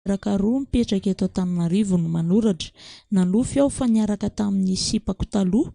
Rakaroa mipetraka eto Antananarivo no manoratra. Nanofy aho fa niaraka tamin'ny sipako taloha.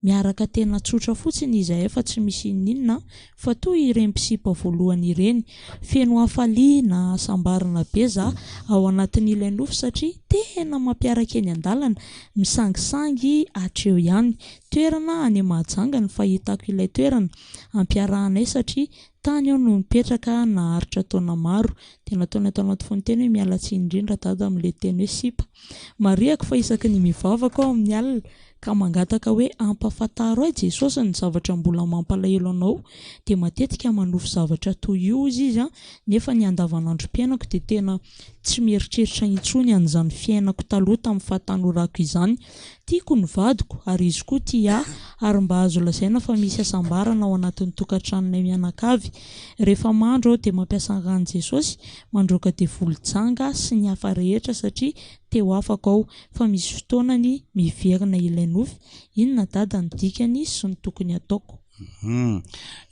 Miaraka tena tsotra fotsiny izahay fa tsy misy inoninona fa toy ireny mpisipa voalohany ireny. Feno hafaliana, hasambarana be za ao anatin'ilay nofy satria tena mampiaraka eny an-dalana, misangisangy hatreo ihany. Toerana any Mahajanga no fahitako ilay toerana ampiarahanay satria tany aho no nipetraka naharitra taona maro. Dia nataony ato anaty fononteny hoe miala tsiny indrindra dada amin'ilay teny hoe sipa. Marihako fa isaky ny mivavaka aho amin'ny alina ka mangataka hoe ampafantaro ahy Jesosy ny zavatra mbola mampalahelo anao dia matetika manofy zavatra toy io hozy izy an, nefa ny andavanandrom-piainako dia tena tsy mieritreritra intsony an'izany fiainako taloha tamin'ny fahatanorako izany. Tiako ny vadiko ary izy koa tia ahy ary mba azo lazaina fa misy hasambarana ao anatin'ny tokantranonay mianakavy. Rehefa mandro aho dia mampiasa ny ran'i Jesosy mandroaka devoly janga sy ny hafa rehetra satria te ho afaka aho fa misy fotoanany miverina ilay nofy, inona dada ny dikany sy ny tokony hataoko? Hum,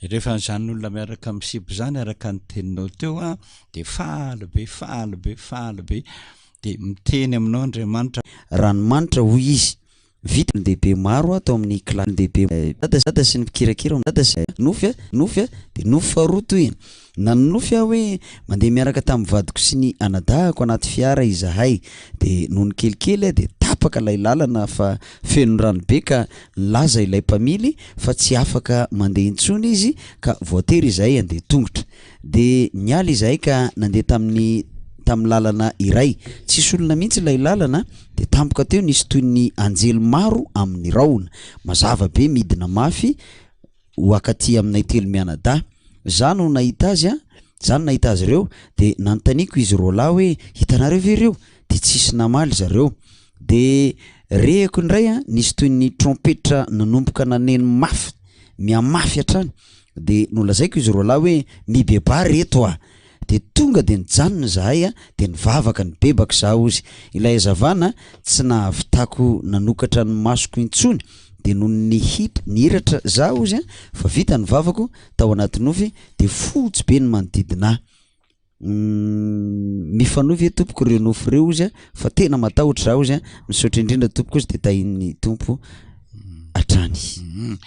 rehefa izany olona miaraka amin'ny sipa izany araka ny teninao teo an, dia faly be, faly be, faly be, dia miteny aminao Andriamanitra. Ranomanitra hoy izy. Vita olon-dehibe maro ato amin'ny cla olon-dehibe dada dada sy ny mpikirakira ao dada sy nofy a nofy a dia nofy faharoa tohiny nanonofy aho hoe mandeha miaraka tamin'ny vadiko sy ny anadahako anaty fiara izahay dia nony kelikely dia tapaka ilay lalana fa feno rano be ka nilaza ilay mpamily fa tsy afaka mandeha intsony izy ka voatery izahay handeha tongotra dia niala izahay ka nandeha tamin'ny tamin'ny lalana iray tsisy olona mihitsy ilay lalana Dia tampoka teo nisy toy ny anjely maro amin'ny rahona, mazava be midina mafy ho akaty aminay telo mianadahy. Za no nahita azy an, za no nahita azy ireo, dia nanontaniako izy roalahy hoe hitanareo ve ireo? Dia tsisy namaly zareo. Dia rehako indray an, nisy toy ny trompetra nanomboka naneno mafy, mihamafy hatrany. Dia nolazaiko izy roalahy hoe mibebaha reto a! Dia tonga dia nijanona izahay dia nivavaka nibebaka izaho hozy ilay hazavana tsy nahavitako nanokatra ny masoko intsony dia nony nihitra nihiratra za hozy fa vita ny vavako tao anaty nofy dia fotsy be ny manodidina ahy mifanohy ve tompoko ireo nofy ireo hozy fa tena matahotra za hozy misaotra indrindra tompoko hozy dia tahin'ny Tompo hatrany. hatrany.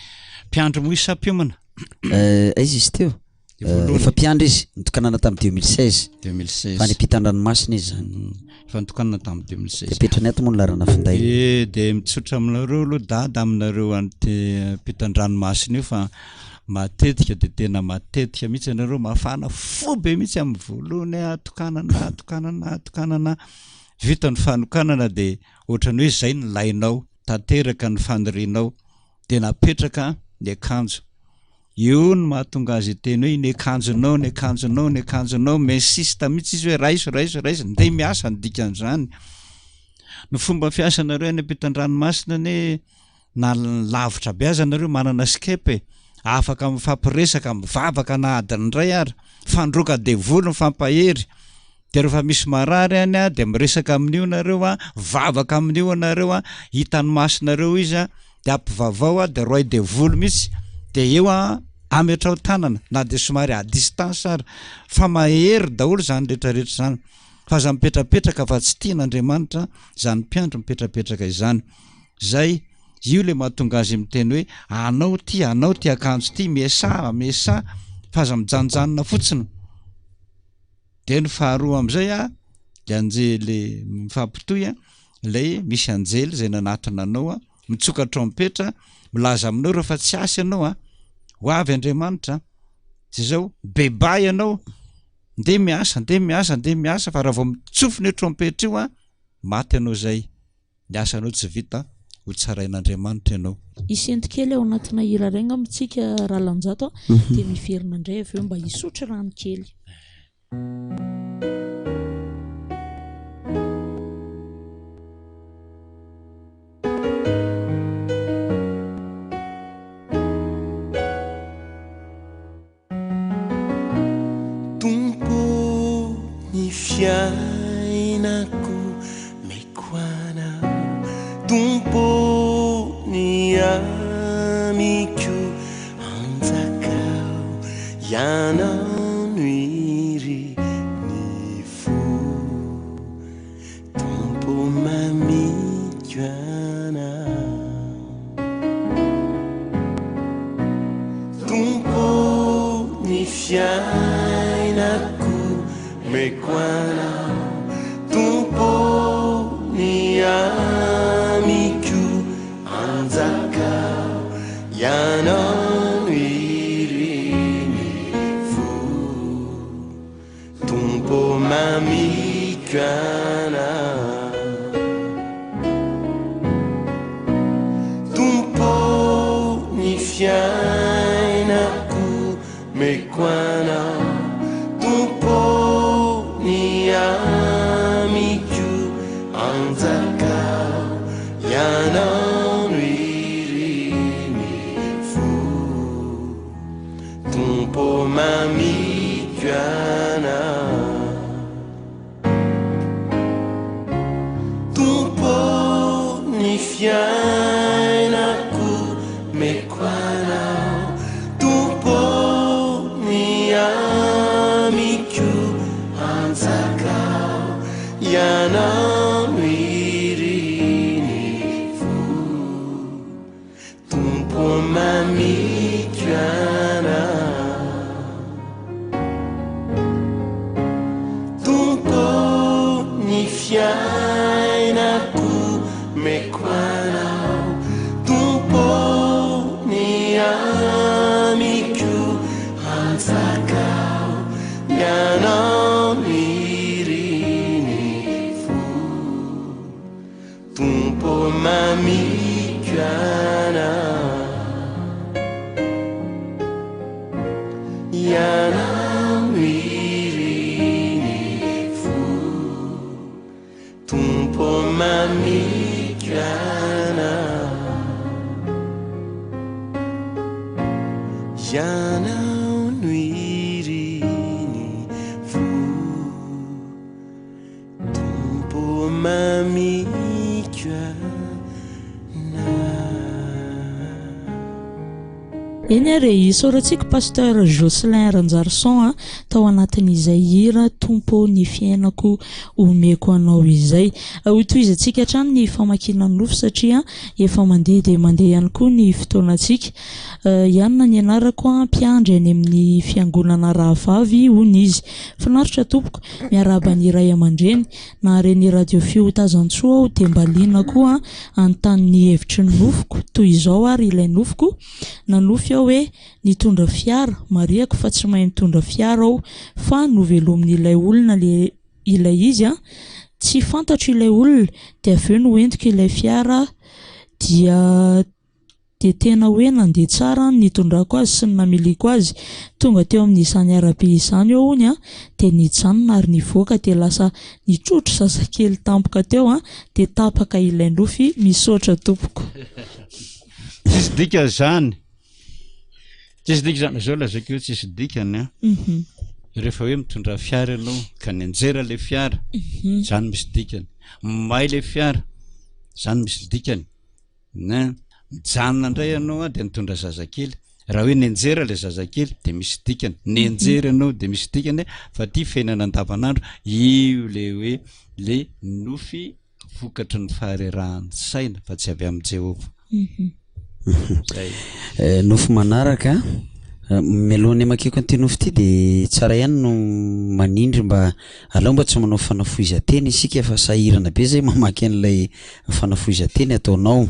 Mpiandry moa izy sa mpiomana? Aiza izy teo? Efa mpiandry izy, nitokanana tamin'ny 2016. 2016. Fa any ampitan-dranomasina izy zany. Efa nitokanana tamin'ny 2016. Dia apetrany ato moa ny laharana finday. Eh, dia mitsotra aminareo aloha dada aminareo any ampitan-dranomasina io fa matetika dia tena matetika mihitsy ianareo mafana fo be mihitsy amin'ny voalohany atokanana atokanana atokanana vita ny fanokanana dia ohatran'ny hoe izay ny lainao tanteraka ny fanirianao dia napetraka ny akanjo Eo no mahatonga azy hiteny hoe ny akanjonao, ny akanjonao, ny akanjonao, mi-insiste mihitsy izy hoe raiso, raiso, raiso, ndeha miasa ny dikan'izany. Ny fomba fiasanareo any ampitan-dranomasina anie na lavitra be aza nareo manana Skype e, afaka mifampiresaka, mivavaka na adiny iray ara, fandroaka devoly mifampahery, dia rehefa misy marary any dia miresaka amin'io nareo a, mivavaka amin'io nareo a, hitan'ny masonareo izy a, de ampivavao a, de roay devoly mihitsy, de eo a ametraho tanana na de somary à distance ara, fa mahery daholo zany retraretra zany, fa aza mipetrapetraka fa tsy tian'Andriamanitra zany mpiandry mipetrapetraka izany, zay, io le mahatonga azy miteny hoe anao ty, anao ty akanjo ty, miasaha, miasaha, fa aza mijanonjanona fotsiny. Dia ny faharoa amin'izay a, le anjely mifampitohy a, ilay misy anjely izay nanatona anao a, mitsoka trompetra, milaza aminao rehefa tsy asa ianao a, ho avy Andriamanitra, dia izao, bebaha ianao, ndeha miasa, ndeha miasa, ndeha miasa, fa raha vao mitsofina io trompetra io a, maty ianao izay. Ny asanao tsy vita, ho tsarain'Andriamanitra ianao. Hisento kely ao anatina hira iray angamba tsika Ralanjato a, dia miverina indray avy eo mba hisotro rano kely. Tompo ô ny fiainako meko anao Tompo ô ny amiko anjakao Ianao no irin'ny fo Tompo mamiko anao Tompo ny fiainako meko anao Tompo ny amiko anjakao Ianao no irin'ny fo Tompo mamiko anao Tompo ny fiainako meko anao Tompo ny amiko anjakao Ianao no irin'ny fo Tompo mamiko anao Tompo ny fiainako meko anao Tompo ny amiko anjakao Ianao no irin'ny fo Tompo mamiko anao Tompo ny fiainako meko anao Tompo ny amiko anjakao Ianao no irin'ny fo Tompo mamiko anao Ianao no irin'ny fo Tompo. Eny ary e, isaorantsika Pasteur Jocelyn Ranjarison a, tao anatin'izay hira Tompo ô ny fiainako omeko anao izay. Hotohizantsika hatrany ny famakiana ny nofy satria efa mandeha dia mandeha ihany koa ny fotoanantsika. Ianona ny anarako a, mpiandry any amin'ny fiangonana rahavavy hono izy. Finaritra tompoko, miarahaba ny ray aman-dreny. Nahare ny radio fiotazan-tsoa aho dia mba liana koa hanontany ny hevitry ny nofiko. Toy izao ary ilay nofiko, nanofy aho hoe nitondra fiara, marihako fa tsy mahay mitondra fiara aho fa novelomin'ilay olona le ilay izy an, tsy fantatro ilay olona, dia avy eo noentiko ilay fiara dia Dia tena hoe nandeha tsara ny nitondrako azy sy ny namiliako azy. Tonga teo amin'izany arabe izany aho hono an, dia nijanona ary nivoaka dia lasa nitrotro zazakely tampoka teo an, dia tapaka ilay nofy, misaotra tompoko. Tsisy dikany zany. Tsisy dikany zany. Zao lazaiko eo tsisy dikany an. Rehefa hoe mitondra fiara ianao ka nianjera le fiara, zany misy dikany. May le fiara, zany misy dikany. Nen, mijanona indray ianao an dia nitondra zazakely. Raha hoe nianjera ilay zazakely dia misy dikany. Nianjera ianao dia misy dikany fa ity fiainana andavanandro io ilay hoe le nofy vokatry ny faharerahan'ny saina fa tsy avy amin'i Jehovah. Zay. Eh, nofy manaraka eh, mialohan'ny hamakiako an'ity nofy ity dia tsara ihany no manindry mba alao mba tsy manao fanafohizan-teny isika fa sahirana be zay mamaky an'ilay fanafohizan-teny ataonao.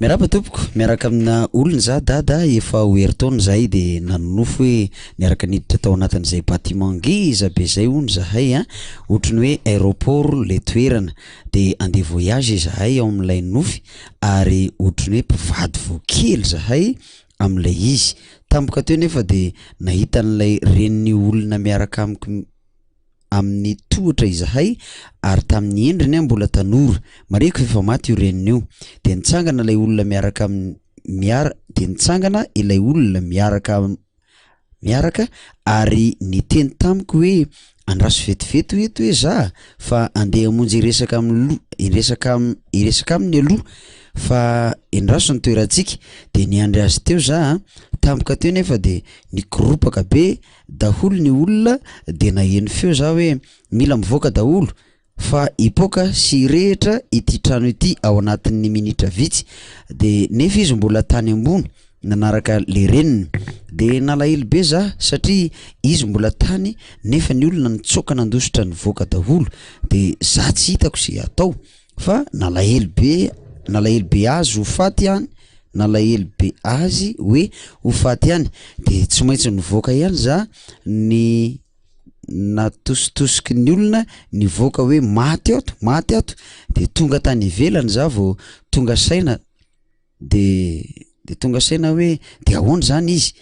Miarahaba tompoko, miaraka amina olona za dada efa ho herintaona zahay de nanonofy hoe niaraka niditra tao anatin'izay batiment ngeza be zay hono zahay a, ohatry ny hoe aéroport le toerana, de andeha voyage izahay ao amin'ilay nofy ary ohatry ny hoe mpivady vao kely zahay amin'ilay izy, tampoka teo nefa de nahita an'ilay renin'io olona miaraka amiko amin'ny tohatra izahay ary tamin'ny endriny aho mbola tanora, marihiko fa efa maty io reniny io, dia nitsangana ilay olona miaraka amin'ny miara dia nitsangana ilay olona miaraka miaraka ary niteny tamiko hoe andraso vetivety hoe eto hoe za fa andeha hamonjy hiresaka amin'ny lo- hiresaka am- hiresaka aminy aloha fa endraso ny toerantsika, de niandry azy teo za, tampoka teo nefa de nikoropaka be daholo ny olona de naheno feo za hoe mila mivoaka daholo fa hipoaka sy hirehitra ity trano ity ao anatin'ny minitra vitsy de nefa izy mbola tany ambony nanaraka le reniny de nalahelo be za satria izy mbola tany nefa ny olona nitsoaka nandositra nivoaka daholo de za tsy hitako ze atao fa nalahelo be nalahelo be azy ho faty any nalahelo be azy hoe ho faty ihany de tsy maintsy nivoaka ihany za ny natositosiky ny olona nivoaka hoe maty ato maty ato de tonga tany ivelany za vao tonga saina de de tonga saina hoe de ahoana zany izy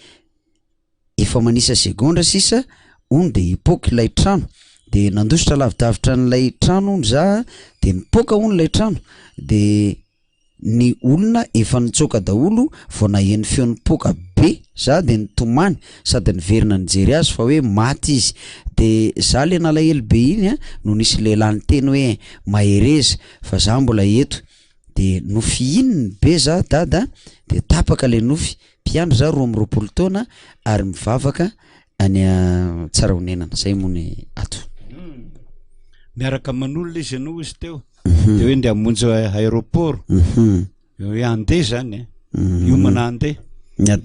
Efa manisa segondra sisa hono de hipoaka ilay trano, de nandositra lavidavitra an'ilay trano hono za de nipoaka hono ilay trano de ny olona efa nitsoaka daholo vao naheno feo nipoaka be za de nitomany sady niverina nijery azy fa hoe maty izy, de za le nalahelo be iny a no nisy lehilahy niteny hoe mahereza fa za mbola eto, de nofihininy be za dada de tapaka le nofy, Mpiandry za 22 taona ary mivavaka any Tsarahonenana, zay moa ny ato. Miaraka aman'olona izy ianao izy teo de hoe ndeha hamonjy aéroport hoe handeha zany e hiomana handeha.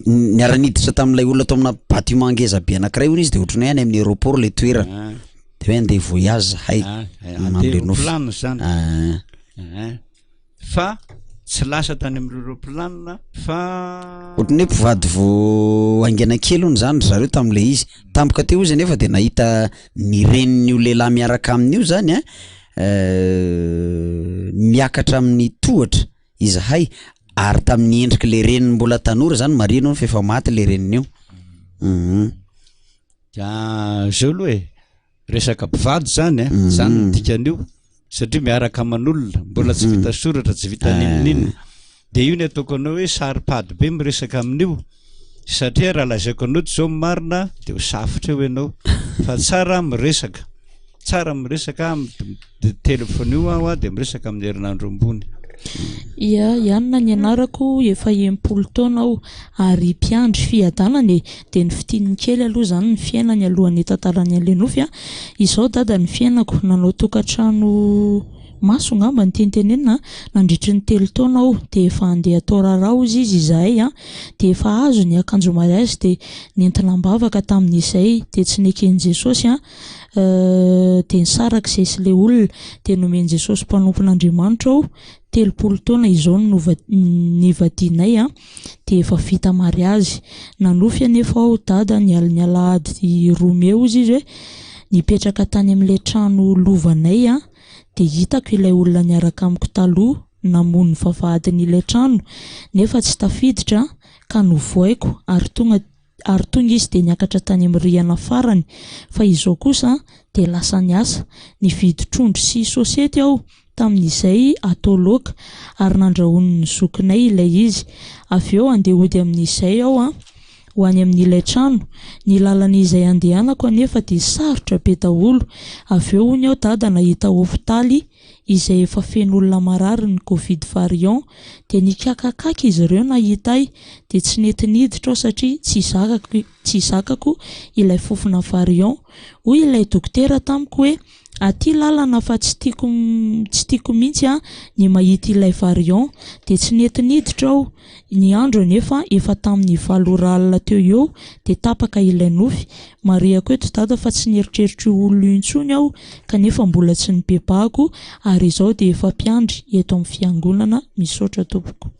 Niara-niditra tamin'ilay olona tao amina bâtiment ngeza be anankiray hono izy de ohatran'ny hoe any amin'ny aéroport ilay toerana de hoe andeha voyage zahay Andeha roplanina zany. Fa tsy lasa tany amin'ireo roplanina fa. Ohatran'ny hoe mpivady vao haingana kely hono zany ry zareo tamin'ilay izy. Tampoka teo izy anefa de nahita ny renin'io lehilahy miaraka aminy io zany a miakatra amin'ny tohatra izahay ary tamin'ny endrik'ilay reniny mbola tanora zany marihina hono fa efa maty ilay reniny io. Zao aloha e, Resaka mpivady zany a, zany no dikan'io satria miaraka aman'olona, mbola tsy vita soratra, tsy vita n'inon'inona. De io ny ataoko anao hoe saro-pady be miresaka amin'io satria raha lazaiko anao tsy zao ny marina de ho safotra eo ianao fa tsara miresaka, tsara miresaka, de telefaonio aho de miresaka amin'ny herinandro ambony. Ia, Ianona ny anarako, efa 60 taona aho ary mpiandry fiadanana e! Dia nofintininy kely aloha izany ny fiainany alohan'ny hitantarany an'ilay nofy a! Izao dada ny fiainako, nanao tokantrano maso angamba no tiany tenenina a! nandritry ny telo taona aho dia efa handeha atao raharaha hozy izy izahay a! dia efa azo ny akanjo mariazy dia nentina am-bavaka tamin'izay dia tsy neken'i Jesosy a! dia nisaraka izay sy ilay olona dia nomen'i Jesosy mpanompon'Andriamanitra aho 30 taona izao no nivadianay an dia efa vita mariazy nanofy anefa aho dada ny alin'ny alahady 2 mey hozy izy hoe nipetraka tany amin'ilay trano lovanay an dia hitako ilay olona niaraka amiko taloha namono ny vavahadin'ilay trano nefa tsy tafiditra ka novohaiko ary tonga ary tonga izy dia niakatra tany amin'ny rihana farany, fa izao kosa dia lasa niasa, nividy trondro sy sosety aho tamin'izay atao laoka, ary nandrahoin'ny zokinay ilay izy, avy eo handeha hody amin'izay aho an, ho any amin'ilay trano, ny lalana izay andehanako anefa dia sarotra be daholo, avy eo hono aho dada nahita hopitaly izay efa feno olona marary ny covid variant dia nikakakaka izy ireo nahita ahy dia tsy nety niditra aho satria tsy zakako tsy zakako ilay fofona variant hoy ilay dokotera tamiko hoe aty lalana fa tsy tiako tsy tiako mihitsy an ny mahita ilay variant dia tsy nety niditra aho Ny andro anefa efa tamin'ny valo ora alina teo eo dia tapaka ilay nofy. Marihako eto dada fa tsy nieritreritra io olona io intsony aho kanefa mbola tsy nibebahako ary izao dia efa mpiandry eto amin'ny fiangonana. Misaotra tompoko.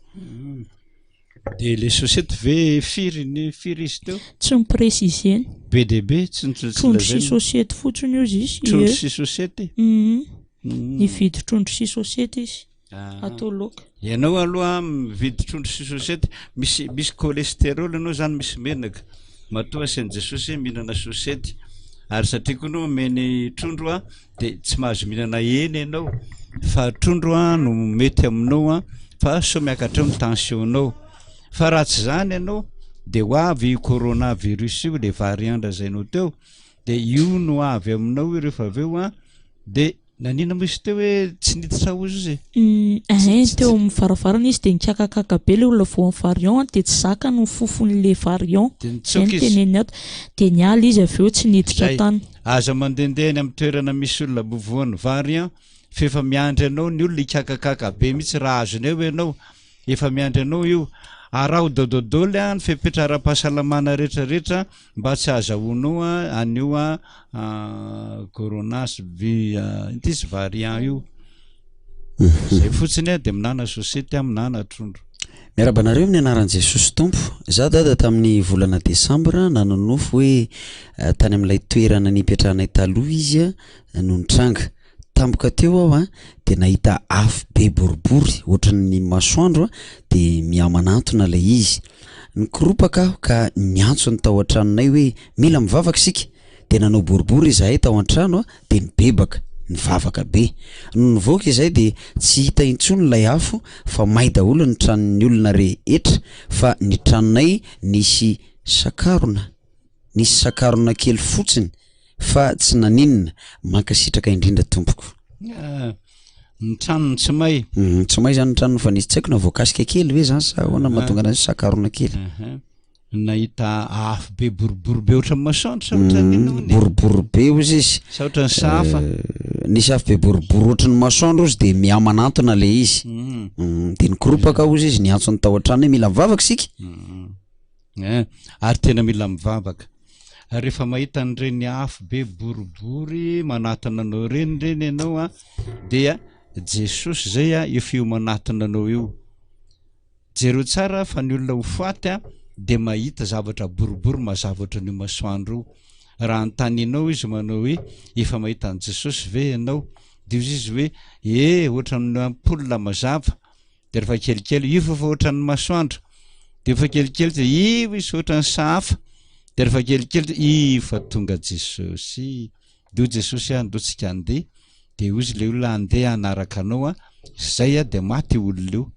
Dia le sosety ve firy ny firy izy teo? Tsy mi-préciser-ny. Be dia be, tsy tsy Trondro sy lazaina. sosety fotsiny ozy izy. Trondro Ie. sy sosety? Hum. Nividy trondro sy sosety izy. Atao laoka. Ianao aloha mividy trondro sy sosety, misy misy cholestérol ianao zany misy menaka. Matoa asain'i Jesosy mihinana sosety. Ary satria koa ianao omeny trondro a, dia tsy mahazo mihinana hena ianao fa trondro a no mety aminao a, fa sao miakatra eo ny tension-nao. Fa raha tsy izany ianao dia ho avy io coronavirus io, le variant lazainao teo, dia io no avy aminao io rehefa avy eo a, dia Naninona moa izy teo hoe tsy niditra hozy izy e? Hein, teo amin'ny varavarana izy dia nikakakaka be ilay olona voan'ny variant dia tsy zakany ny fofon'ilay variant. Dia Izay nitsoaka no izy. teneniny ato. Dia niala izy avy eo tsy niditra Zay. tany. Aza mandehandeha any amin'ny toerana misy olona voan'ny variant f'efa miandry anao ny olona hikakakaka be mihitsy raha azony eo ianao. Efa miandry anao io. Araho daodaodaoly ny fepetra ara-pahasalamana rehetra rehetra mba tsy hahazahoanao an'io corona sy inty izy variant io. Zay fotsiny dia minana sosety minana trondro. Miarahaba anareo amin'ny anaran'i Jesosy Tompo. Za dada tamin'ny volana desambra nanonofy hoe tany amin'ilay toerana nipetrahanay taloha izy no nitranga. Tampoka teo aho an, dia nahita afo be boribory ohatran'ny masoandro an, dia mihamanantona ilay izy. Nikoropaka aho ka niantso ny tao an-tranonay hoe mila mivavaka isika. Dia nanao boribory izahay tao an-trano an, dia nibebaka, nivavaka be. Nony nivoaka izahay dia tsy hita intsony ilay afo fa may daholo ny tranon'ny olona rehetra fa ny tranonay nisy sakarona, nisy sakarona kely fotsiny fa tsy naninona, mankasitraka indrindra tompoko. Ny tranony tsy may. Tsy may zany ny tranony fa nisy tsy haiko na voakasika kely ve zany sa ahoana mahatonga anazy hoe sakarona kely. Nahita afo be boribory be ohatran'ny masoandro sa ohatran'ny inona hono e? Boribory be hozy izy. Sa ohatran'ny sahafa? Nisy afo be boribory ohatran'ny masoandro hozy de mihamanantona le izy. De nikoropaka hozy izy niantso ny tao an-trano hoe mila mivavaka isika. Eh, ary tena mila mivavaka. Rehefa mahita an'ireny afo be boribory manatona anao ireny ireny ianao a, dia Jesosy izay a, efa io manatona anao io. Jereo tsara fa ny olona ho faty a, dia mahita zavatra boribory mazava ohatran'io masoandro io. Raha anontanianao izy manao hoe efa mahita an'i Jesosy ve ianao? Dia hoy izy hoe eh, ohatran'ny ampoule mazava. de rehefa kelikely io fa efa ohatran'ny masoandro de efa kelikely de io izy ohatran'ny sahafa de rehefa kelikely de io fa tonga Jesosy de hoy Jesosy a ndao tsika andeha de hoy izy le olona andeha hanaraka anao a zay a de maty io olona io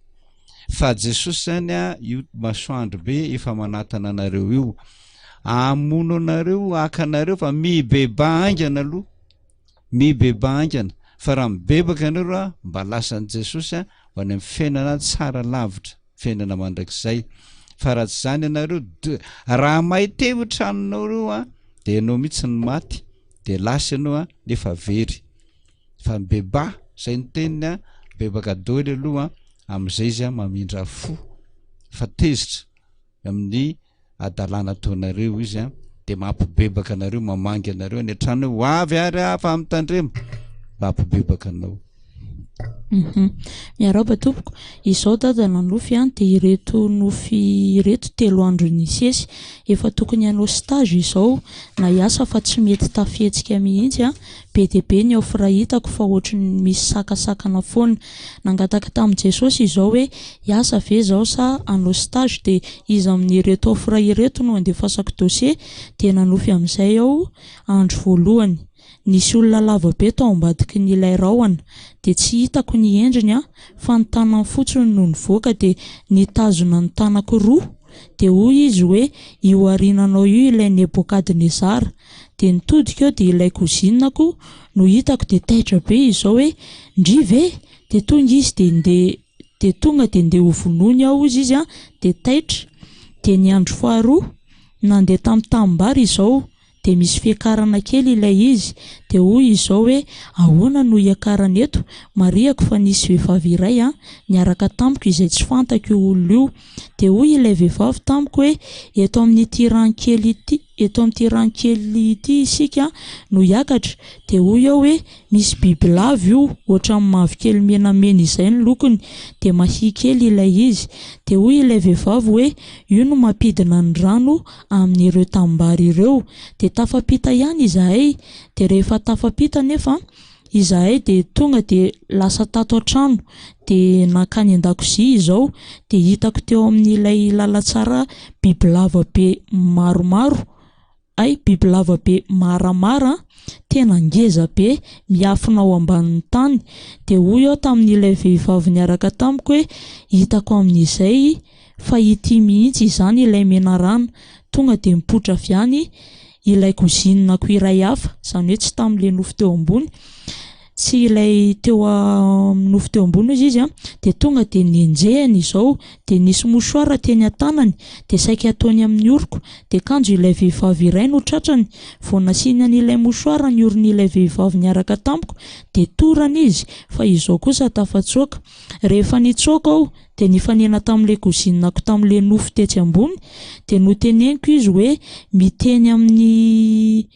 fa Jesosy zany a io masoandro be efa manatana anareo io hamono anareo haka anareo fa mibebaha haingana aloha Mibebaha haingana fa raha mibebaka ianareo a mba lasan'i Jesosy a. ho any amin'ny fiainana tsara lavitra, fiainana mandrakizay. Fa raha tsy izany ianareo d raha may teo io tranonao io an, dia ianao mihitsy no maty, dia lasa ianao an, nefa very. Fa mibebaha, izay ny teniny an, mibebaka doly aloha an, amin'izay izy an mamindra fo fa tezitra amin'ny hadalana ataonareo izy an, dia mampibebaka anareo, mamangy anareo any an-trano hoe ho avy ary aho fa mitandrema, mba hampibebaka anao. Mhm. Miarahaba tompoko. Izao dada nanofy an, dia ireto nofy ireto telo andro nisesy. Efa tokony hanao stage izao na hiasa fa tsy mety tafihetsika mihitsy an. Be dia be ny offre hitako fa ohatry ny misy sakasakana foana. Nangataka tamin'i Jesosy izao hoe hiasa ve zaho sa hanao stage dia iza amin'ireto offre ireto no andefasako dossier dia nanofy amin'izay aho andro voalohany. Nisy olona lava be tao ambadiky ny ilay rahona dia tsy hitako ny endriny an fa ny tanany fotsiny no nivoaka dia nitazona ny tanako roa dia hoy izy hoe io arinanao io ilay Nebokadnezara Dia nitodika aho dia ilay cousine-ko no hitako dia taitra be izao hoe ndry ve? Dia tonga izy dia ndeha dia tonga dia ndeha ho vonoiny aho hozy izy an, dia taitra. Dia ny andro faharoa, nandeha tamin'ny tanimbary izao dia misy fiakarana kely ilay izy dia hoy izao hoe ahoana no hiakarana eto? Marihako fa nisy vehivavy iray an, niaraka tamiko izay tsy fantako io olona io. Dia hoy ilay vehivavy tamiko hoe eto amin'ity rano kely ity, eto amin'ity rano kely ity isika no hiakatra. Dia hoy aho hoe misy bibilava io, ohatran'ny mavokely menamena izay ny lokony, dia mahia kely ilay izy. Dia hoy ilay vehivavy hoe io no mampidina ny rano amin'ireo tanimbary ireo. Dia tafapita ihany izahay. Dia rehefa tafapita anefa Izahay dia tonga dia lasa tato an-trano, dia nankany an-dakozia izao, dia hitako teo amin'ilay lalantsara bibilava be maromaro, hay bibilava be maramara an, tena ngeza be, miafina ao ambanin'ny tany. Dia hoy aho tamin'ilay vehivavy niaraka tamiko hoe hitako amin'izay fa ity mihitsy izany ilay menarana. Tonga dia nipoitra avy any ilay cousine-ko iray hafa, izany hoe tsy tamin'ilay nofo teo ambony, tsy ilay teo amin'ny nofo teo ambony hozy izy an, dia tonga dia nenjehiny izao, dia nisy mouchoir teny an-tanany, dia saika hataony amin'ny oroko, dia kanjo ilay vehivavy iray no tratrany, vao nasiany an'ilay mouchoir ny oron'ilay vehivavy niaraka tamiko dia torana izy, fa izao kosa tafatsoaka. Rehefa nitsoaka aho dia nifanena tamin'ilay cousine-ko tamin'ilay nofo tetsy ambony dia noteneniko izy hoe miteny amin'ny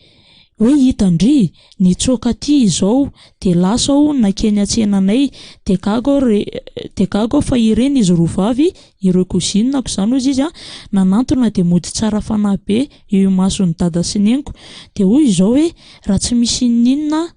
hoe hitan-dry nitsoaka aty izao dia lasa aho nankeny an-tsenanay dia gaga aho re dia gaga aho fa ireny izy roa vavy ireo cousine-ko izany hozy izy an nanantona dia mody tsara fanahy be eo imason'i dada sy neniko dia hoy izao hoe raha tsy misy inoninona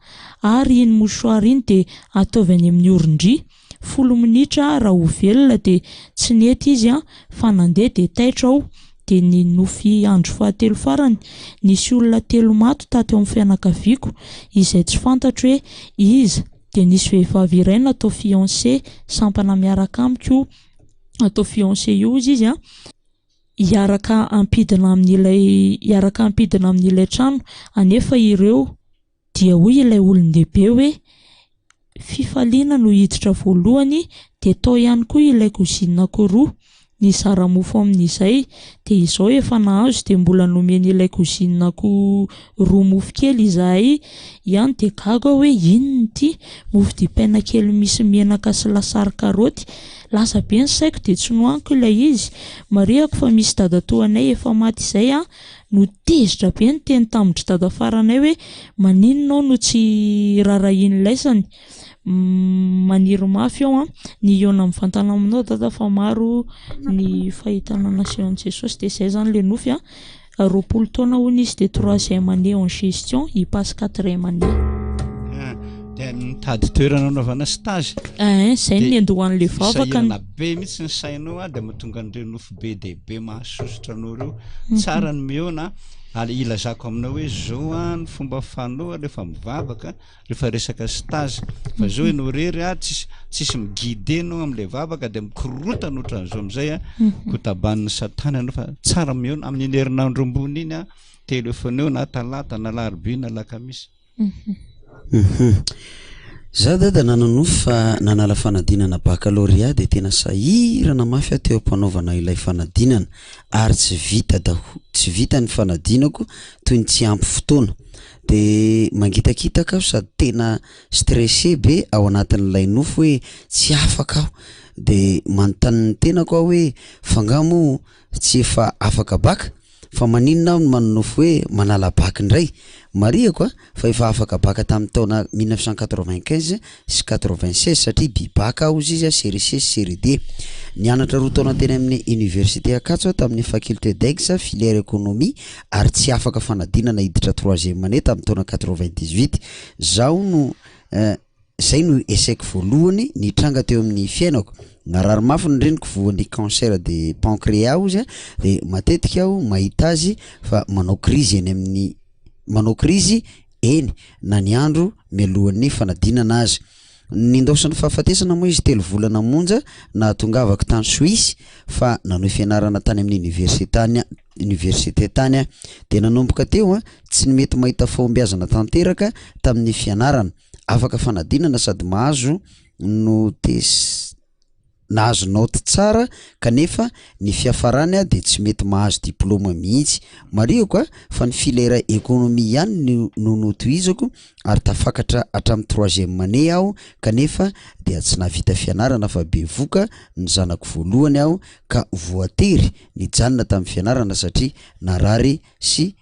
ary iny mouchoir iny dia ataovy any amin'ny orin-dry folo minitra raha ho velona dia tsy nety izy an, fa nandeha dia taitra aho, dia ny nofy andro fahatelo farany, nisy olona telo maty tato amin'ny fianakaviako izay tsy fantatro hoe iza, dia nisy vehivavy iray natao fiancé sampana miaraka amiko io atao fiancé io hozy izy an, hiaraka hampidina amin'ilay hiaraka hampidina amin'ilay trano anefa ireo Dia hoy ilay olon-dehibe hoe, Fifaliana no hiditra voalohany dia tao ihany koa ilay cousine-ko roa, nizara mofo amin'izay, dia izao efa nahazo dia mbola nomen'ilay cousine-ko roa mofo kely izahay ihany dia gaga aho hoe inona ity, mofo dipaina kely misy menaka sy lasary karaoty, lasa be ny saiko dia tsy nohaniko ilay izy, marihako fa misy dadatoanay efa maty izay an, no tezitra be niteny tamin-dry dada faranay hoe maninona aho no tsy rarahian'ilaisany, maniry mafy aho an, ny hihaona mivantana aminao dada fa maro ny fahitana nasehon'i Jesosy dia izay izany ilay nofy an, 20 taona hono izy dia troisième année en gestion, hi passe quatrième année. Dia nitady toerana hanaovana stage. Ein, izay no niandohan'ilay vavaka. Sahirana be mihitsy ny sainao an, dia mahatonga an'ireo nofy be dia be mahasosotra anao ireo. Tsara ny mihaona ary ilazako aminao hoe zao an ny fomba fanao rehefa mivavaka, rehefa resaka stage. Fa zao ianao irery an, tsisy tsisy mi-guider anao amin'ilay vavaka dia mikorotana ohatran'izao amin'izay an, kotabanin'ny satana ianao fa tsara mihaona amin'iny herinandro ambony iny an, telefoneo na talata na alarobia na alakamisy. Hum. Za dada nanonofy fa nanala fanadinana baccalauréat de tena sahirana mafy aho teo am-panaovana ilay fanadinana ary tsy vita daho tsy vita ny fanadinako toy ny tsy ampy fotoana de mangitakitaka aho sady tena stressé be ao anatin'ilay nofy hoe tsy afaka aho de manontany ny tenako aho hoe f'angaha moa tsy efa afaka bac? Fa maninona aho no manonofy hoe manala bac indray? Marihako a, fa efa afaka bac tamin'ny taona 1995 sy 96 satria bi bac aho hozy izy a, série C sy série D. Nianatra roa taona teny amin'ny université Ankatso aho tamin'ny faculté d'Aix filière économie ary tsy afaka fanadinana hiditra troisième année tamin'ny taona 98. Zaho no eh, Zay no échec voalohany nitranga teo amin'ny fiainako. Narary mafy ny reniko voan'ny cancer de pancréas ozy a, de matetika aho mahita azy fa manao crise eny amin'ny manao crise eny na ny andro mialohan'ny fanadinana aza. Nindaosin'ny fahafatesana moa izy telo volana monja nahatongavako tany Suisse fa nanohy fianarana tany amin'ny université tany université tany aho. De nanomboka teo tsy mety mahita fahombiazana tanteraka tamin'ny fianarana. Afaka fanadinana sady mahazo notes nahazo naoty tsara kanefa ny fiafarany dia tsy mety mahazo diploma mihitsy. Marihiko a fa ny filière économie ihany no notohizako ary tafakatra hatramin'ny troisième année aho kanefa dia tsy nahavita fianarana fa bevoka ny zanako voalohany aho ka voatery nijanona tamin'ny fianarana satria narary sy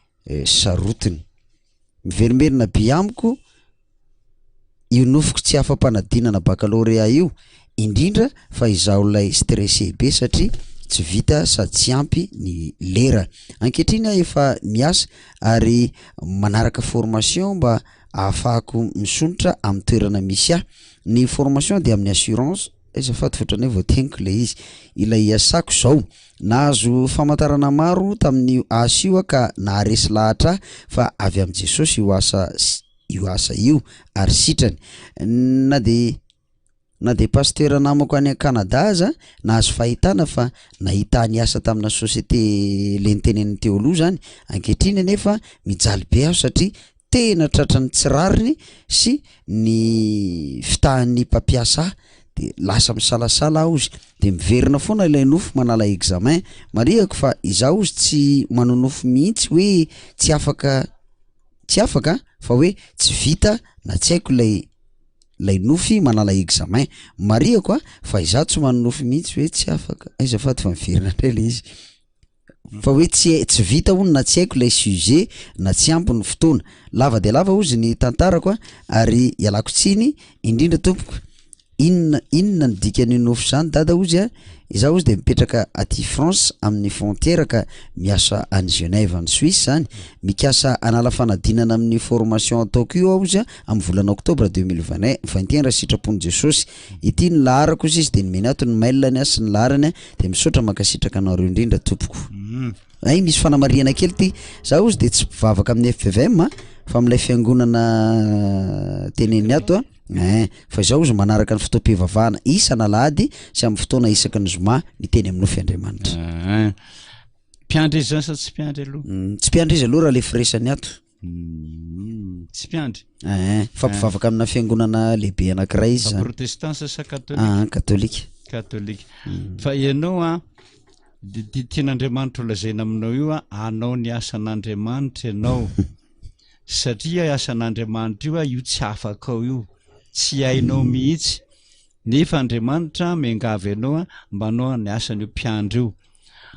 sarotiny. Miverimberina be amiko io nofiko tsy afa-panadinana baccalauréat io, indrindra fa izaho ilay stressé be satria tsy vita sady tsy ampy ny lera. Ankehitriny aho efa miasa ary manaraka formation mba ahafahako misondrotra amin'ny toerana misy ahy. Ny formation dia amin'ny assurance. Azafady fa ohatran'ny hoe voateniko ilay izy. Ilay iasako izao. Nahazo famantarana maro tamin'io asa io aho ka naharesy lahatra ahy fa avy amin'i Jesosy io asa io asa io ary sitrany. Na dia na dia pasitera namako any Canada aza nahazo fahitana fa nahita ahy niasa tamina société le noteneniny teo aloha izany. Ankehitriny anefa mijaly be aho satria tena tratran'ny tsy rariny sy ny fitahan'ny mpampiasa ahy de lasa misalasala aho ozy de miverina foana ilay nofy manala examen, marihako fa izaho ozy tsy manonofy mihitsy hoe tsy afaka tsy afaka fa hoe tsy vita na tsy haiko ilay ilay nofy manala examen, marihako a fa izaho tsy manonofy mihitsy hoe tsy afaka, aiza fady fa miverina indray le izy. Fa hoe tsy tsy vita hono na tsy haiko ilay sujet na tsy ampy ny fotoana. Lava dia lava hozy ny tantarako a, ary ialako tsiny indrindra tompoko. Inona inona ny dikan'io nofy zany dada hozy a, izaho hozy dia mipetraka aty France amin'ny frontière ka miasa any Genève any Suisse zany. Mikasa hanala fanadinana amin'ny formation ataoko io aho hozy a amin'ny volana octobre 2021 raha sitrapon'i Jesosy. Ity ny laharako ozy izy de nomeny ato ny mail ny ahy sy ny laharany a de misaotra mankasitraka anareo indrindra tompoko. Hay misy fanamarihana kely ty, za ozy de tsy mpivavaka amin'ny fpvm a fa amin'ilay fiangonana teneniny ato a, ein fa izaho ozy manaraka ny fotoam-pivavahana isan'alahady sy amin'ny fotoana isaky ny zoma miteny amin'ny nofy Andriamanitra. Ein. Mpiandry izy zany sa tsy mpiandry aloha? Tsy mpiandry izy aloha raha le firesany ato. Tsy mpiandry. Eeh, fa mpivavaka amina fiangonana lehibe anankiray izy zany. Protestant sa sa katolika? Ah, katolika. Katolika. Fa ianao an, di- di- tian'Andriamanitra ho lazaina aminao io an, anao ny asan'Andriamanitra ianao. Satria asan'Andriamanitra io an, io tsy afakao io. Tsy hainao mihitsy. Nefa Andriamanitra miangavy anao mba hanao ny asan'io mpiandry io.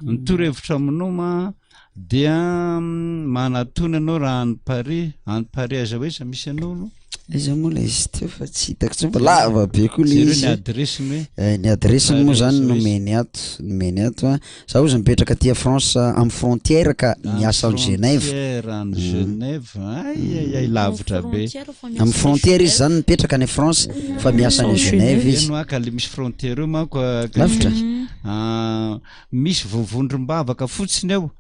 Ny torohevitra aminao ma dia manatona anao raha any Paris, any Paris aiza ho aiza misy anao aloha? Aiza moa ilay izy teo fa tsy hitako intsony fa lava be koa ilay Jereo izy. ny adiresiny hoe. Eh, ny adiresiny moa Paris zany aiza ho aiza? nomeny ato, nomeny ato a. Za ozy mipetraka aty France amin'ny frontière ka miasa any Genève. Frontière any Genève, ay ay ay lavitra be. Amin'ny frontière izy zany mipetraka any France fa miasa any Genève izy. Eny hoa ka le misy frontière eo manko Lavitra. Misy vovondrom-bavaka fotsiny ao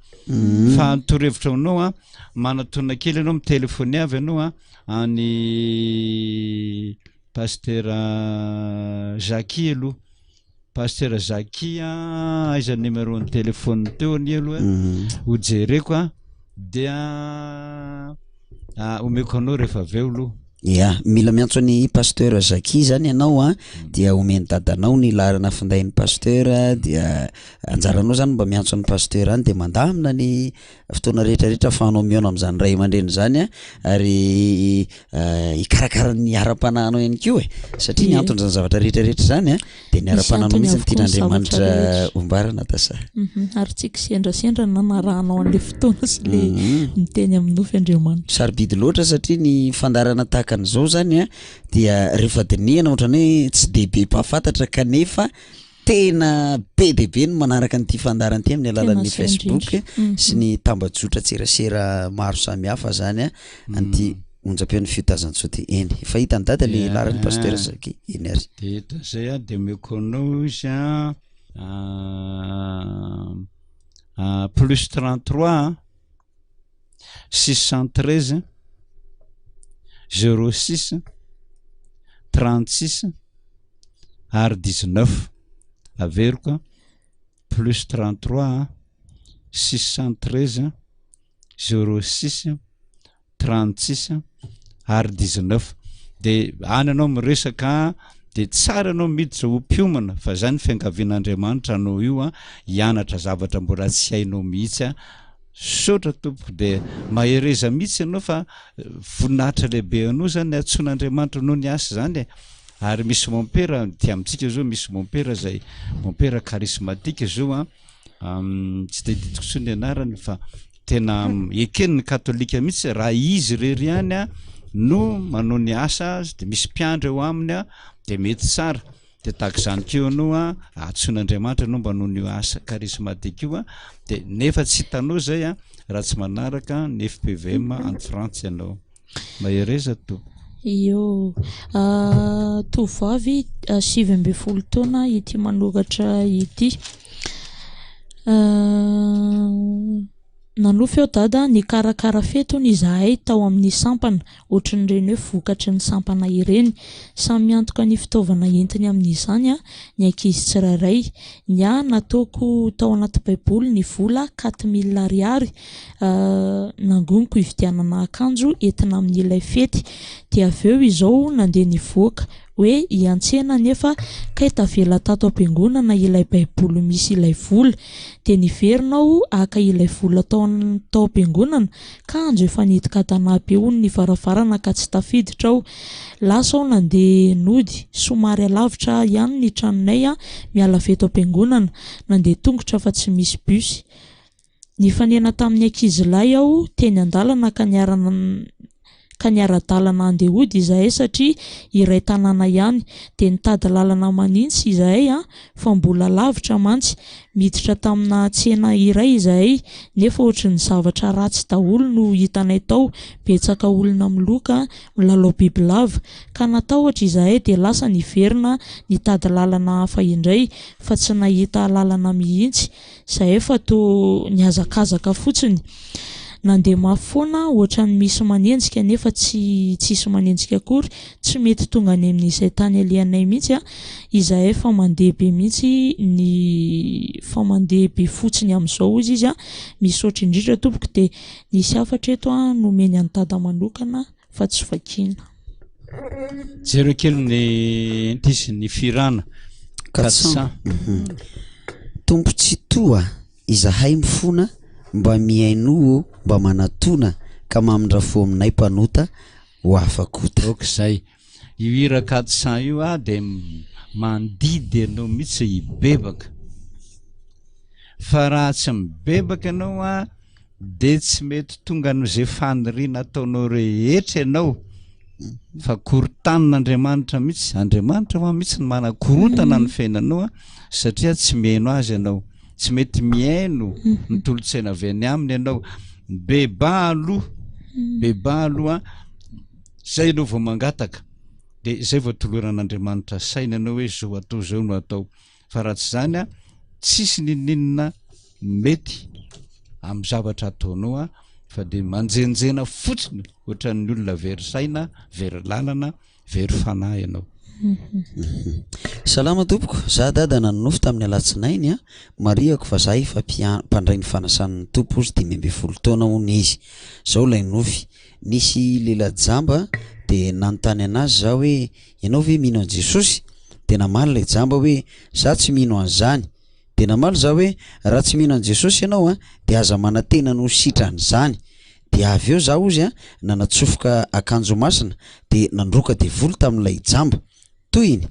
fa ny torohevitra aminao a, manatona kely ianao mitelefaony avy ianao a any Pasteur Jackie aloha. Pasteur Jackie a, aiza numéro ny téléphone teo anie aloha e, ho jereko a, dia omeko anao rehefa avy eo aloha. Ya, mila miantso an'i Pasteur Jackie zany ianao an, dia omen'i dadanao ny laharana findain'i Pasteur dia anjaranao zany mba miantso an'i Pasteur any dia mandamina ny fotoana rehetra rehetra ahafahanao mihaona amin'izany ray aman-dreny izany an, ary hikarakara ny ara-panahinao ihany koa e, satria ny anton'izany zavatra rehetra rehetra izany an Dia ny Misy ara-panahinao antony mihitsy no avokoa ny zavatra tian'Andriamanitra rehetra. hombara Natasa. Mhm, ary tsy kisendrasendra ny nanarahanao an'ilay fotoana sy le miteny amin'ny nofy Andriamanitra. Sarobidy loatra satria ny fandaharana tahaka an'izao zany a dia rehefa dinihana ohatran'ny hoe tsy dia be mpahafantatra kanefa tena be dia be ny manaraka an'ity fandaharana ity amin'ny Tena alalan'ny zay Facebook indrindra. sy ny tambajotran-tserasera maro samihafa zany a an'ity Onjam-peon'ny fiotazan-tsoa ty. Eny, efa hitan'i Dada le laharan'ny Pasteur Zaky. Eny ary. Dia hita zay a, dia omeko anao izy a, plus 33 613 06 36 ary 19 averiko plus 33 613 06 36 ary 19 de any ianao miresaka de tsara ianao miditra ho mpiomana fa zany fiangavian'Andriamanitra anao io a hianatra zavatra mbola tsy hainao mihitsy a Misaotra tompoko de mahereza mihitsy ianao fa voninahitra lehibe anao zany antsoin'Andriamanitra anao ny asa zany e ary misy mompera aty amintsika zao misy mompera zay mompera charismatique zao a tsy tadidiko intsony ny anarany fa tena eken'ny katolika mihitsy raha izy irery ihany a no manao ny asa de misy mpiandry eo aminy a de mety tsara de tahaka izany koa ianao a antsoin'Andriamanitra ianao mba hanao an'io asa charismatique io a de nefa tsy hitanao zay a raha tsy manaraka ny FPVM any Frantsa ianao. Mahereza tompoko. Io. Tovovavy 19 taona ity manoratra ity. Nanofy aho dada, nikarakara fety hono izahay tao amin'ny sampana, ohatrin'ireny hoe vokatry ny sampana ireny. Samy miantoka ny fitaovana entiny amin'izany ny ankizy tsirairay. Ny ahy nataoko tao anaty baiboly ny vola quatre mille ariary nangoniko hividianana akanjo entina amin'ilay fety. Dia avy eo izao nandeha nivoaka hoe hiantsena nefa kay tavela tato am-piangonana ilay baiboly misy ilay vola. Dia niverina aho haka ilay vola tao tao am-piangonana kanjo efa nidikadana be hono ny varavarana ka tsy tafiditra aho. Lasa aho nandeha nody, somary alavitra ihany ny tranonay miala avy eto am-piangonana, nandeha tongotra fa tsy misy bus. Nifanena tamin'ny ankizilahy aho teny an-dalana ka niara ka niara-dalana handeha hody izahay satria iray tanàna ihany. Dia nitady lalana manintsy izahay fa mbola lavitra mantsy. Miditra tamina tsena iray izahay nefa ohatry ny zavatra ratsy daholo no hitanay tao, betsaka olona miloka, milalao bibilava. Ka natahotra izahay dia lasa niverina nitady lalana hafa indray fa tsy nahita lalana mihitsy. Zahay fa toa nihazakazaka fotsiny. Nandeha mafy foana ohatran'ny misy manenjika nefa tsy tsisy manenjika akory. Tsy mety tonga any amin'izay tany alehanay mihitsy a! Izahay fa mandeha be mihitsy ny fa mandeha be fotsiny amin'izao hozy izy a! Misaotra indrindra tompoko dia nisy hafatra eto a nomeny an'i Dada manokana fa tsy vakiana. Jereo kely ny intisy ny firana 400. Tompo Tsitoha izahay mifona mba mihainoa ô mba manatona ka mamindra fo aminay mpanota ho afa-kota. Ok zay. Io hira 400 io ah de mandidy anao mihitsy hibebaka. Fa raha tsy mibebaka ianao ah de tsy mety tonga an'izay faniriana ataonao rehetra ianao fa korontanin'Andriamanitra mihitsy, Andriamanitra hoa mihitsy no manakorontana ny fiainanao a, satria tsy mihaino azy ianao, tsy mety mihaino ny tolo-tsaina avy any aminy ianao, bebaha aloha, bebaha aloha, zay ianao vao mangataka, de zay vao toloran'Andriamanitra saina ianao hoe zao atao zao no atao. Fa raha tsy izany a, tsisy n'inon'inona mety amin'ny zavatra ataonao a, fa dia manjenjena fotsiny ohatran'ny olona very saina, very lalana, very fanahy ianao. Salama tompoko, za dada nanonofy tamin'ny alatsinainy a, marihako fa za efa mpian- mpandray ny fanasan'ny Tompo ozy 15 taona hono izy, zao lay nofy, Nisy lela jamba De nanontany anazy za hoe ianao ve mino an'i Jesosy? De namaly ilay jamba hoe za tsy mino an'izany. De namaly za hoe raha tsy mino an'i Jesosy ianao a de aza manantena ny ho sitran'izany. De avy eo za hozy a nanatsofoka akanjo masina de nandroaka devoly tamin'ilay jamba. Tohiny,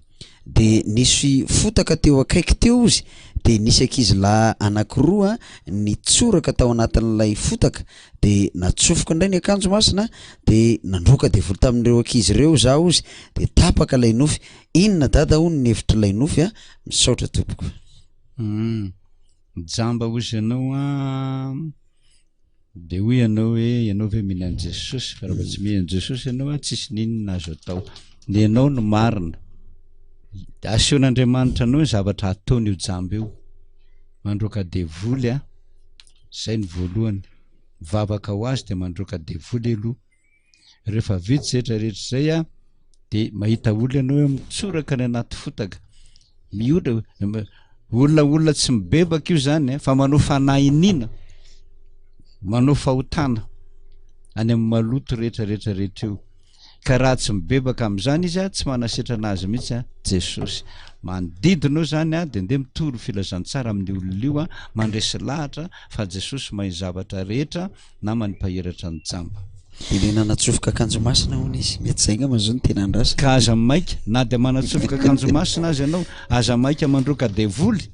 De nisy fotaka teo akaiky teo izy, de nisy ankizy lahy anankiroa nitsoraka tao anatin'ilay fotaka, de natsofoka indray ny akanjo masina, de nandroaka devoly tamin'ireo ankizy ireo izaho hozy, de tapaka ilay nofy. Inona dada hono ny hevitr'ilay nofy a? Misaotra tompoko. Hum, jamba hozy ianao an, De hoy ianao hoe ianao ve mino an'i Jesosy? Fa raha vao tsy mino an'i Jesosy ianao an, tsisy n'inona azo atao. Ny anao no marina. Asehon'Andriamanitra anao ny zavatra ataony io jamba io. Mandroaka devoly an, zay ny voalohany. Mivavaka ho azy de mandroaka devoly aloha. Rehefa vita izay rehetra rehetra izay a, dia mahita olona ianao hoe mitsoraka any anaty fotaka. Miolona, olona olona tsy mibebaka io zany fa manao fanahiniana, manao fahotana any amin'ny maloto rehetra rehetra rehetra io. Ka raha tsy mibebaka amin'izany izy a, tsy manasetrana azy mihitsy a Jesosy. Manodidina eo zany a, dia ndeha mitory filazantsara amin'ny olona io a, mandresy lahatra fa Jesosy mahay ny zavatra rehetra, namany mpahiratra ny jamba. Dia ilay nanatsofoka akanjo masina hono izy. Mety izay angamba zao no tena andrasana. Ka aza maika, na dia manatsofoka akanjo masina aza ianao, aza maika mandroaka devoly,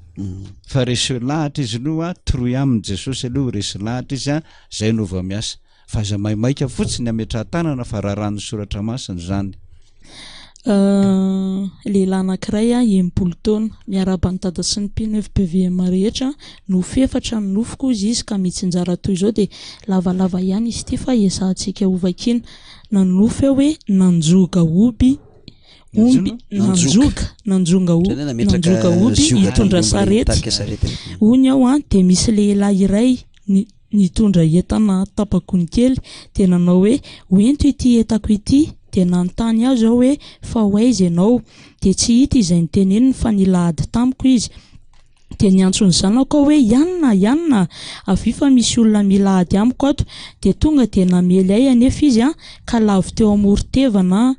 fa reseo lahatra izy aloha, toroy aminy Jesosy aloha, resy lahatra izy, zay no vao miasa. Fa aza maimaika fotsiny hametraha-tanana fa raràn'ny soratra masina izany. Lehilahy anankiray 60 taona, miarahaba an'i Dada sy ny mpino fpvm rehetra, nofy efatra ny nofiko hozy izy ka mitsinjara toy izao dia lavalava ihany izy ity fa ezahantsika hovakiana, nanonofy aho hoe nanjoga omby omby nanjoga nanjonga nanjoga omby hitondra sarety hono aho an dia misy lehilahy iray ny nitondra entana tapa-gony kely dia nanao hoe, hoento ity entako ity, dia nanontany azy aho hoe, fa ho aiza ianao? Dia tsy hita izay noteneniny fa nila ady tamiko izy. Dia niantso ny zanako aho hoe, Ianona, Ianona, avia fa misy olona mila ady amiko ato. Dia tonga dia namely ahy anefa izy ka lavo teo amoron-tevana,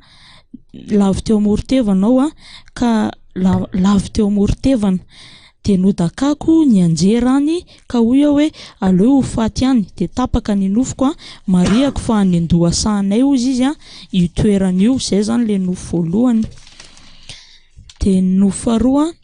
lavo teo amoron-tevana aho ka lavo teo amoron-tevana. Dia nodakako nianjera any ka hoy aho hoe aleo ho faty any dia tapaka ny nofoko an, marihako fa any an-dohasahanay hozy izy an io toerana io, izay izany ilay nofy voalohany. Dia ny nofy faharoa an,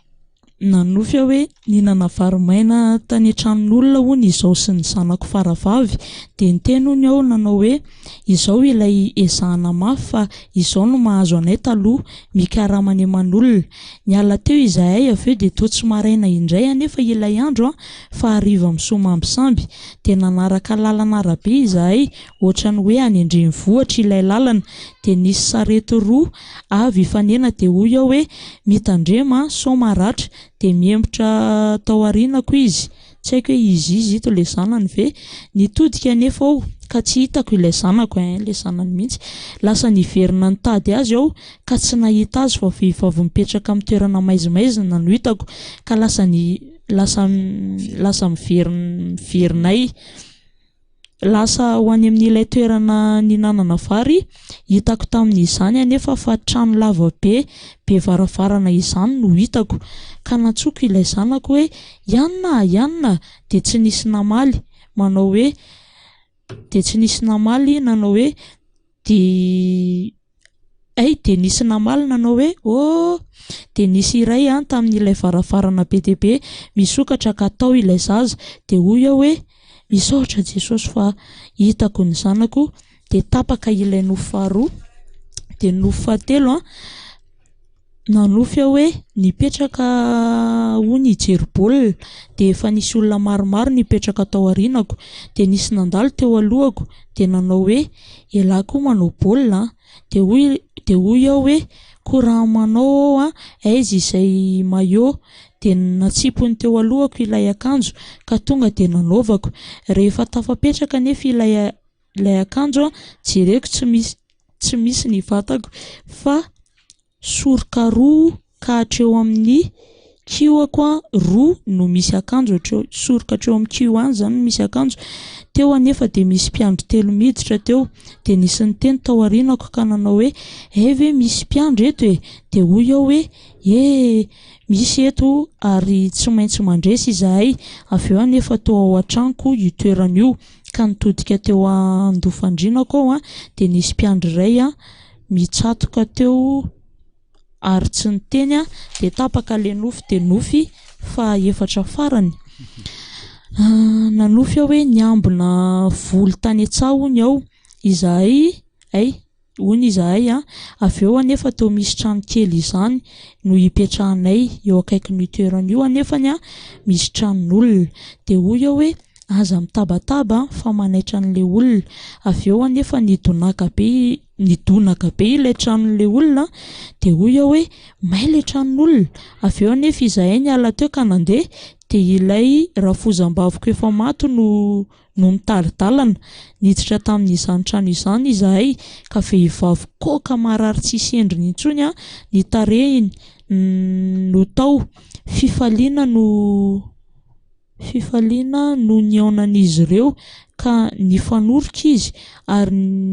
nanofy aho hoe nihinana vary maina tany an-tranon'olona hono izaho sy ny zanako faravavy, dia niteny hono aho nanao hoe Izao ilay ezahana mafy fa izao no mahazo anay taloha, mikarama any aman'olona. Niala teo izahay avy eo dia toa tsy maraina indray anefa ilay andro an, fa hariva misomambisamby. Dia nanaraka lalana arabe izahay, ohatran'ny hoe any an-drenivohitra ilay lalana. Dia nisy sarety roa avy hifanena dia hoy aho hoe mitandrema an, sao maratra. Dia mihemotra tao aorianako izy. Tsy haiko hoe izy iza ito ilay zanany ve? Nitodika anefa aho ka tsy hitako ilay zanako eh, ilay zanany mihitsy. Lasa niverina nitady azy aho ka tsy nahita azy fa vehivavy mipetraka amin'ny toerana maizimaizina no hitako ka lasa ni lasa lasa miverina miverinay. Lasa ho any amin'ilay toerana nihinanana vary, hitako tamin'izany anefa fa trano lava be, be varavarana izany no hitako, ka nantsoiko ilay zanako hoe, Ianona a! Ianona a! Dia tsy nisy namaly, manao hoe, dia tsy nisy namaly nanao hoe, Dia hay dia nisy namaly nanao hoe, Oh! Dia nisy iray an tamin'ilay varavarana be dia be misokatra ka tao ilay zaza. Dia hoy aho hoe, Misaotra Jesosy fa hitako ny zanako. Dia tapaka ilay nofy faharoa. Dia ny nofy fahatelo an, Nanofy aho hoe nipetraka hono hijery baolina dia efa nisy olona maromaro nipetraka tao aorianako dia nisy nandalo teo alohako dia nanao hoe elah koa manao baolina an! dia hoy dia hoy aho hoe koa raha manao aho an aiza izay maillot dia natsipiny teo alohako ilay akanjo ka tonga dia nanaovako rehefa tafapetraka anefa ilay Ilay akanjo an, jereko tsy misy tsy misy ny vatako fa soroka roa ka hatreo amin'ny Kioako a roa no misy akanjo hatreo, soroka hatreo amin'ny kio any zany no misy akanjo. Teo anefa dia misy mpiandry telo miditra teo. Dia nisy niteny tao aorianako ka nanao hoe, hay ve misy mpiandry eto e? Dia hoy aho hoe, ee, misy eto ary tsy maintsy mandresy izahay. Avy eo anefa toa ao an-tranoko io toerana io ka nitodika teo andoha fandrianako aho a, dia nisy mpiandry iray a mitsatoka teo ary tsy niteny aho dia tapaka ilay nofy dia nofy faha efatra farany. Nanofy aho hoe niambina voly tany an-tsaha hono aho, izahay, hay, hono izahay an, avy eo anefa toa misy trano kely izany no ipetrahanay eo akaikin'io toerana io anefany an, misy tranon'olona. Dia hoy aho hoe aza mitabataba fa manaitra an'ilay olona. Avy eo anefa nidonaka be Nidonaka be ilay tranon'ilay olona dia hoy aho hoe may ilay tranon'olona. Avy eo anefa izahay niala teo ka nandeha dia ilay rafozam-baviko efa maty no no nitari-dalana. Niditra tamin'izany trano izany izahay ka vehivavy koaka marary tsisy endriny intsony ny tarehiny no tao. Fifaliana no fifaliana no nihaonan'izy ireo ka nifanoroka izy ary.